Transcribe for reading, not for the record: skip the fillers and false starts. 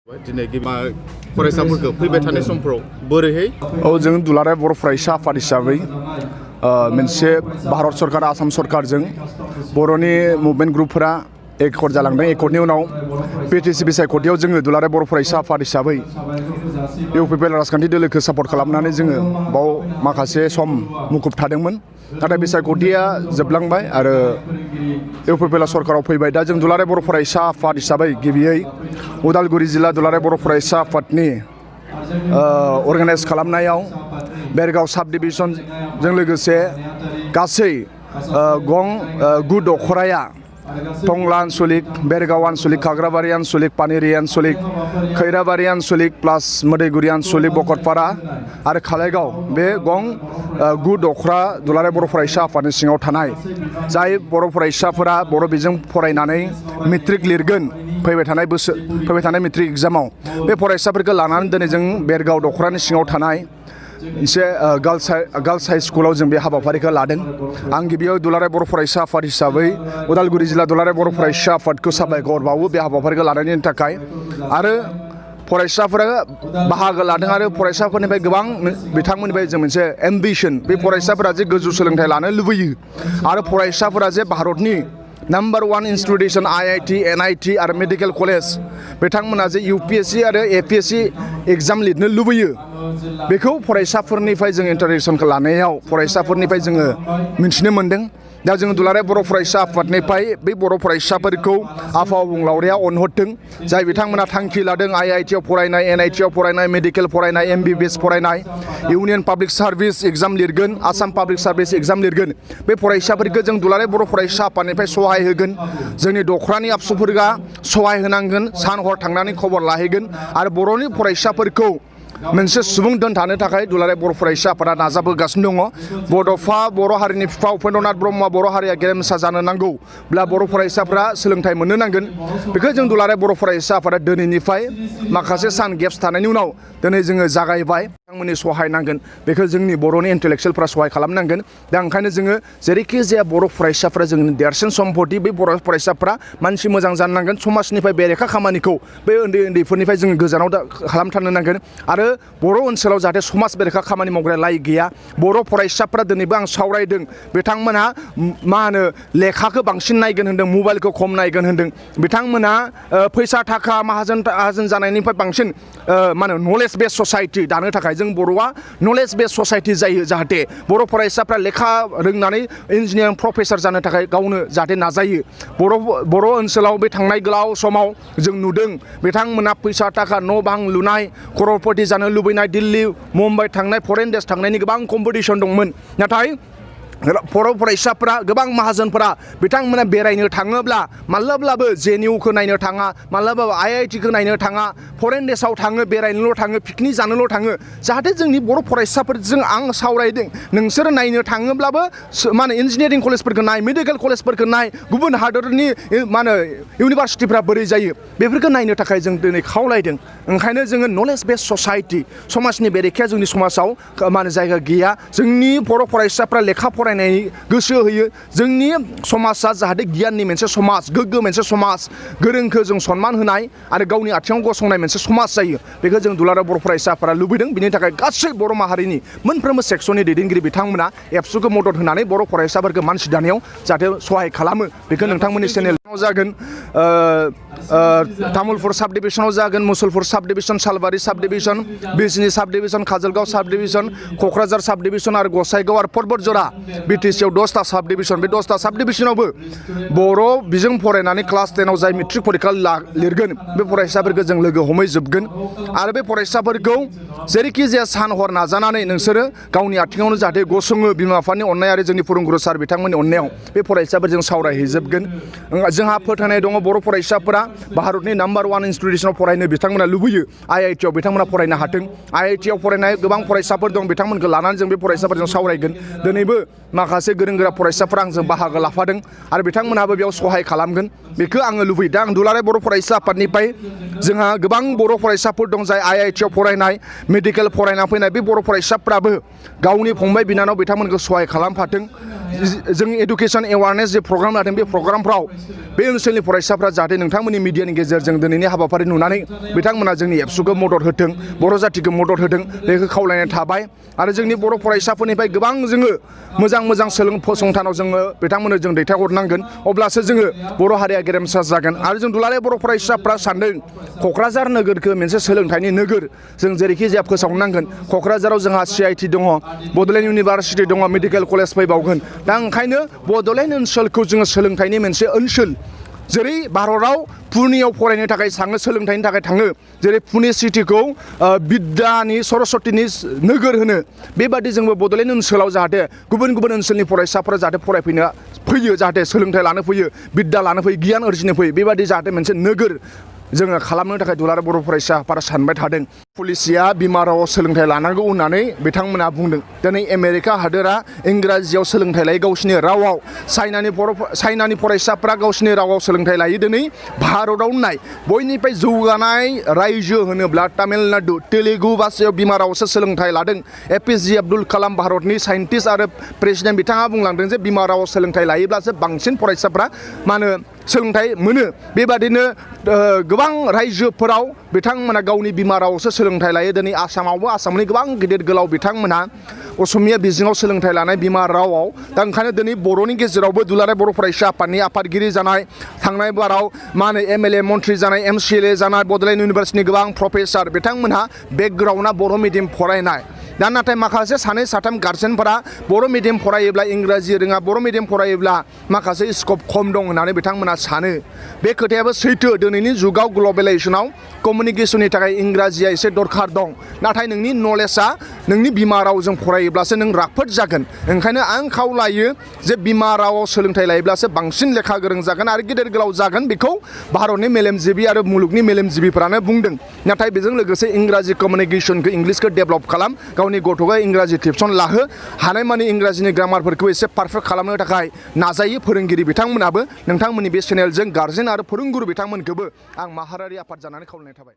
दिनै फरायसाफोरखौ फैबाय थानाय समफोराव बोरैहाय जों दुलाराय बर' फरायसा आफाद हिसाबै मोनसे भारत सरकार आसाम सरकारजों बर'नि मुभमेन्ट ग्रुपफोरा एकर्ड जालांदों। एकर्डनि उनाव पिटिसि बिसायख'थियाव जोङो दुलाराय बर' फरायसा आफाद हिसाबै इउपिपिएल राजखान्थि दोलोखौ सापर्ट खालामनानै जोङो बाव माखासे सम मुखुब थादोंमोन। नाथाय बिसायख'थिया जोबलांबाय आरो इउपिपिएल सरकाराव फैबाय। दा जों दुलाराय बर' फरायसा आफाद हिसाबै गिबियै उदालगुरि जिल्ला दुलाराय बर' फरायसा आफादनि अर्गानाइज खालामनायाव बेरगाव साब डिभिजनजों लोगोसे गासै गं 9 दखराया टंला आन्सलिक, बेरगाव आन्सलिक, खाग्राबारि आन्सलिक, पानेरि आन्सलिक, खैराबारि आन्सलिक प्लास मोदैगुरि आन्सलिक, बकरपारा आरो खालायगाव बे गं 9 दखरा दुलाराय बर' फरायसा आफादनि सिङाव थानाय जाय बर' फरायसाफोरा बर' बिजों फरायनानै मेट्रिक लिरगोन फैबाय थानाय मेट्रिक एग्जामाव बे फरायसाफोरखौ लानानै दिनै जों बेरगाव दखरानि सिङाव थानाय मोनसे गार्लस हाइ स्कुलाव जों बे हाबाफारिखौ लादों। आं गिबियाव दुलाराय बर' फरायसा आफाद हिसाबै उदालगुरि जिल्ला दुलाराय बर' फरायसा आफादखौ साबायखर बावो बे हाबाफारिखौ लानायनि थाखाय। आरो फरायसाफोरा बाहागो लादों आरो फरायसाफोरनिफ्राय गोबां बिथांमोननिफ्राय जों मोनसे एम्बिशन, बे फरायसाफोरा जे गोजौ सोलोंथाइ लानो लुबैयो आरो फरायसाफोरा जे भारतनि नम्बर 1 इन्स्टिटिउसन IIT, NIT आरो मेडिकेल कलेज बिथांमोना जे UPSC आरो APSC एग्जाम लिरनो लुबैयो बेखौ फरायसाफोरनिफ्राय जों इन्टारेक्सनखौ लानायाव फरायसाफोरनिफ्राय जोङो मिन्थिनो मोन्दों। दा जों दुलाराय बर' फरायसा आफादनिफ्राय बे बर' फरायसाफोरखौ आफा अबंलावरिया अनहरदों जाय बिथांमोना थांखि लादों IIT आव फरायनाय, NIT आव फरायनाय, मेडिकेल फरायनाय, MBBS फरायनाय, इउनियन पाब्लिक सार्भिस एग्जाम लिरगोन, आसाम पाब्लिक सार्भिस एग्जाम लिरगोन। बे फरायसाफोरखौ जों दुलाराय बर' फरायसा आफादनिफ्राय सहाय होगोन। जोंनि दखरानि आबसुफोरा सहाय होनांगोन, सान हर थांनानै खबर लाहैगोन आरो बर'नि फरायसाफोरखौ मोनसे सुबुं दोनथानो थाखाय दुलाराय बर' फरायसा आफादा नाजाबोगासिनो दङ। बड'फा बर' हारिनि बिफा उपेन्द्रनाथ ब्रह्मआ बर' हारिया गेरेमसा जानो नांगौब्ला बर' फरायसाफ्रा सोलोंथाइ मोननो नांगोन। बेखौ जों दुलाराय बर' फरायसा आफादा दिनैनिफ्राय माखासे सान गेप्स थानायनि उनाव दिनै जोङो जागायबाय। बिथांमोननि सहाय नांगोन, बेखौ जोंनि बर'नि इन्टेलेक्सुयेलफ्रा सहाय खालामनांगोन। दा ओंखायनो जोङो जेरैखि जाया बर' फरायसाफ्रा जोंनि देरसिन सम्पति, बे बर' फरायसाफ्रा मानसि मोजां जानो नांगोन। समाजनिफ्राय बेरेखा खामानिखौ बे उन्दैफोरनिफ्राय जोङो गोजानाव खालामथारनो नांगोन। आरो बर' ओनसोलाव जाहाथे समाज बेरेखा खामानि मावग्रा लाय गैया। बर' फरायसाफ्रा दिनैबो आं सावरायदों बिथांमोनहा मा होनो लेखाखौ बांसिन नायगोन होनदों, मबाइलखौ खम नायगोन होनदों। बिथांमोनहा फैसा थाखा माहाजोन जानायनिफ्राय बांसिन मा होनो नलेज बेस ससाइटि दानो थाखाय जों बर'आ नलेज बेस ससाइटि जायो। जाहाथे बर' फरायसाफ्रा लेखा रोंनानै इन्जिनियारिं प्रफेसर जानो थाखाय गावनो जाहाथे नाजायो। बर' ओनसोलाव बे थांनाय गोलाव समाव जों नुदों बिथांमोनहा फैसा थाखा न' बां लुनाय, कररपति जानो लुबैनाय, दिल्ली मुम्बाइ थांनाय, फरेन देश थांनायनि गोबां कम्पिटिसन दंमोन। नाथाय बर' फरायसाफ्रा गोबां माहाजोनफोरा बिथांमोना बेरायनो थाङोब्ला माब्लाबाबो JNUखौ नायनो थाङा, माब्लाबाबो IITखौ नायनो थाङा, फरेन देशआव थाङो, बेरायनोल' थाङो, पिकनिक जानोल' थाङो। जाहाथे जोंनि बर' फरायसाफोरजों आं सावरायदों नोंसोरो नायनो थाङोब्लाबो मा होनो इन्जिनियारिं कलेजफोरखौ नाय, मेडिकेल कलेजफोरखौ नाय, गुबुन हादरनि मा होनो इउनिभारसिटिफ्रा बोरै जायो बेफोरखौ नायनो थाखाय जों दिनै खावलायदों। ओंखायनो जोङो नलेज बेस ससाइटि, समाजनि बेरेखाया जोंनि समाजाव मा होनो जायगा गैया। जोंनि बर' फरायसाफ्रा लेखा फरायनाय गोसो होयो। जोंनि समाजा जाहाथे गियाननि मोनसे समाज, गोग्गो मोनसे समाज, गोरोंखौ जों सनमान होनाय आरो गावनि आथिङाव गसंनाय मोनसे समाज जायो। बेखौ जों दुलाराय बर' फरायसाफोरा लुबैदों। बिनि थाखाय गासै बर' माहारिनि मोनफ्रोमबो सेक्सननि दैदेनगिरि बिथांमोना एबसुखौ मदद होनानै बर' फरायसाफोरखौ मानसि दानायाव जाहाथे सहाय खालामो। बेखौ नोंथांमोननि चेनेलाव जागोन, तामुलपुर साब डिभिजनाव जागोन, मुसलपुर साब डिभिजन, सालबारि साब डिभिजन, बिजनि साब डिभिजन, काजलगाव साब डिभिजन, क'क्राझार साब डिभिजन आरो गसाइगाव आरो परबतजरा BTC आव 10टा साब डिभिजन। बे 10टा साब डिभिजनावबो बर' बिजों फरायनानै क्लास 10आव जाय मेट्रिक परिखा लिरगोन बे फरायसाफोरखौ जों लोगो हमहैजोबगोन। आरो बे फरायसाफोरखौ जेरैखि जाया सान हर नाजानानै नोंसोरो गावनि आथिङावनो जाहाथे गसङो, बिमा बिफानि अननाय आरो जोंनि फोरोंगुरु सार बिथांमोननि अननायाव बे फरायसाफोरजों सावरायहैजोबगोन। जोंहा फोथायनाय दङ बर' फरायसाफोरा भारतनि नम्बर 1 इन्स्टिटिउसनाव फरायनो बिथांमोना लुबैयो। IIT आव बिथांमोना फरायनो हाथों। IIT आव फरायनाय गोबां फरायसाफोर दं, बिथांमोनखौ लानानै जों बे फरायसाफोरजों सावरायगोन। दिनैबो माखासे गोरों गोरा फरायसाफोरा आंजों बाहागो लाफादों आरो बिथांमोनहाबो बेयाव सहाय खालामगोन। बेखौ आङो लुबैयो। दा आं दुलाराय बर' फरायसा आफादनिफ्राय जोंहा गोबां बर' फरायसाफोर दं जाय IIT आव फरायनाय, मेडिकेल फरायना फैनाय। बे बर' फरायसाफ्राबो गावनि फंबाय बिनानाव बिथांमोनखौ सहाय खालामफाथों। जों एडुकेसन एवारनेस जे प्रग्राम लादों बे प्रग्रामफ्राव बे ओनसोलनि फरायसाफ्रा जाहाथे नोंथांमोननि मिडियानि गेजेरजों दिनैनि हाबाफारि नुनानै बिथांमोना जोंनि एबसुखौ मदद होथों बर' जातिखौ मदद होथों बेखौ खावलायनाय थाबाय आरो जोंनि बर' फरायसाफोरनिफ्राय गोबां जोङो मोजां फसंथानाव जोङो बिथांमोननो जों दैथायहरनांगोन अब्लासो जोङो बर' हारिया गेरेमसा जागोन आरो जों दुलाराय बर' फरायसाफ्रा सानदों क'क्राझार नोगोरखौ मोनसे सोलोंथाइनि नोगोर जों जेरैखि जाया फोसावनांगोन क'क्राझाराव जोंहा CIT दङ बड'लेण्ड इउनिभारसिटि दङ मेडिकेल कलेज फैबावगोन दा ओंखायनो बड'लेण्ड ओनसोलखौ जोङो सोलोंथाइनि मोनसे ओनसोल जेरै भारताव पुनेयाव फरायनो थाखाय थाङो सोलोंथाइनि थाखाय थाङो जेरै पुने सिटिखौ बिद्यानि सरस्वतीनि नोगोर होनो बेबादि जोंबो बड'लेण्ड ओनसोलाव जाहाथे गुबुन ओनसोलनि फरायसाफोरा जाहाथे फैयो जाहाथे सोलोंथाइ लानो फैयो बिद्या लानो फैयो गियान आरजिनो फैयो बेबादि जाहाथे मोनसे नोगोर जोङो खालामनो थाखाय दुलाराय बर' फरायसाफोरा सानबाय थादों पुलिसिया बिमा रावाव सोलोंथाइ लानांगौ होननानै बिथांमोना बुंदों दिनै आमेरिका हादोरा इंराजियाव सोलोंथाइ लायो गावसिनि रावाव चाइनानि फरायसाफ्रा गावसिनि रावाव सोलोंथाइ लायो दिनै भारताव नाय बयनिफ्राय जौगानाय रायजो होनोब्ला तामिलनाडु तेलुगु भाषायाव बिमा रावसो सोलोंथाइ लादों APJ आब्दुल कालाम भारतनि साइन्टिस्ट आरो प्रेसिडेन्ट बिथाङा बुंलांदों जे बिमा रावाव सोलोंथाइ लायोब्लासो बांसिन फरायसाफ्रा मा होनो सोलोंथाइ मोनो बेबादिनो गोबां रायजोफोराव बिथांमोना गावनि बिमा रावसो सोलोंथाइ लायो दिनै आसामनि गोबां गिदिर गोलाव बिथांमोना असमिया बिजोङाव सोलोंथाइ लानाय बिमा रावाव दा ओंखायनो दिनै बर'नि गेजेरावबो दुलाराय बर' फरायसा आफादनि आफादगिरि जानाय थांनाय बाराव मा होनो MLA मन्थ्रि जानाय MCLA जानाय बड'लेण्ड इउनिभारसिटिनि गोबां प्रफेसार बिथांमोनहा बेकग्राउन्डआ बर' मिडियाम फरायनाय दा नाथाय माखासे सानै साथाम गार्जेनफोरा बर' मिडियाम फरायोब्ला इंराजि रोङा बर' मिडियाम फरायोब्ला माखासे स्कप खम दं होननानै बिथांमोना सानो बे खोथायाबो सैथो दिनैनि जुगाव ग्लबेलाइजेसनाव कमिउनिकेसननि थाखाय इंराजिया एसे दरखार दं नाथाय नोंनि नलेजआ नोंनि बिमा रावजों फरायोब्लासो नों राफोद जागोन ओंखायनो आं खावलायो जे बिमा रावाव सोलोंथाइ लायोब्लासो बांसिन लेखा गोरों जागोन आरो गिदिर गोलाव जागोन बेखौ भारतनि मेलेमजिबि आरो मुलुगनि मेलेमजिबिफ्रानो बुंदों नाथाय बेजों लोगोसे इंराजि कमिउनिकेसनखौ इंलिसखौ डेभेलप खालाम गावनि गथ'खौ इंराजि टिउसन लाहो हानायमानि इंराजिनि ग्रामारफोरखौ एसे पारफेक्ट खालामनो थाखाय नाजायो फोरोंगिरि बिथांमोनाबो नोंथांमोननि बे चेनेलजों गार्जेन आरो फोरोंगुरु बिथांमोनखौबो आं माहारियारि आफाद जानानै खावलायनाय थाबाय।